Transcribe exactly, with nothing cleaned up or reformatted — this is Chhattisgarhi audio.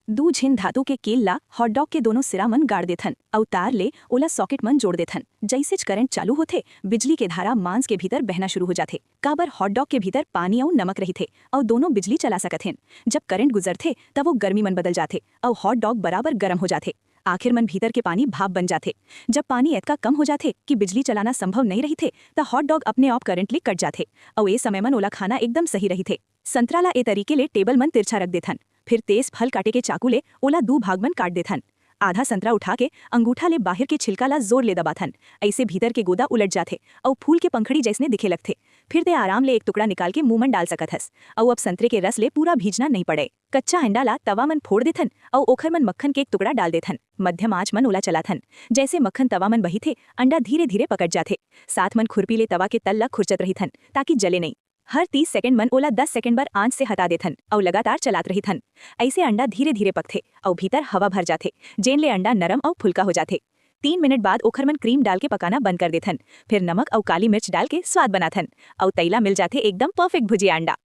दू झिन धातु के कील ला हॉटडॉग के दोनों सिरा मन गाड़ देथन, अउ तार ले ओला सॉकेट मन जोड़ देथन। जइसेच करंट चालू होथे, बिजली के धारा मांस के भीतर बहना शुरू हो जाथे। काबर हॉटडॉग के भीतर पानी अउ नमक रहिथे, अउ दोनों बिजली चला सकत हेन। जब करंट गुजरथे, त वो गर्मी मन बदल जाथे, अउ हॉटडॉग बराबर गरम हो जाथे। आखिर मन भीतर के पानी भाप बन जाथे। जब पानी एतका कम हो जाथे कि बिजली चलाना संभव नइ रहिथे, त हॉटडॉग अपने आप करंट ले कट जाथे, अउ ए समय मन ओला खाना एकदम सही रहिथे। संतरा ला ए तरीके ले टेबल मन तिरछा रख देथन, फिर तेज फल काटे के चाकू ले ओला दू भाग मन काट देथन। आधा संतरा उठा के अंगूठा ले बाहिर के छिलका ला जोर ले दबाथन। अइसे भीतर के गोदा उलट जाथे, अउ फूल के पंखड़ी जइसने दिखे लगथे। फिर ते आराम ले एक टुकड़ा निकाल के मुंह मन डाल सकत हस, अउ अब संतरे के रस ले पूरा भीजना नइ पड़े। कच्चा अंडा ला तवा मन फोड़ देथन, अउ ओखर मन मक्खन के एक टुकड़ा डाल देथन। मध्यम आंच मन ओला चलाथन, जइसे मक्खन तवा मन बहिथे, अंडा धीरे-धीरे पकड़ जाथे। साथ मन खुरपी ले तवा के तल ला खुरचत रहिथन, ताकि जले नइ। हर तीस सेकंड मन ओला दस सेकंड बर आंच से हटा देथन, अउ लगातार चलात रहिथन। अइसे अंडा धीरे-धीरे पकथे, अउ भीतर हवा भर जाथे, जेन ले अंडा नरम अउ फुलका हो जाथे। तीन मिनट बाद ओखर मन क्रीम डाल के पकाना बंद कर देथन, फिर नमक अउ काली मिर्च डाल के स्वाद बनाथन, अउ तइला मिल जाथे एकदम परफेक्ट भुजिया अंडा।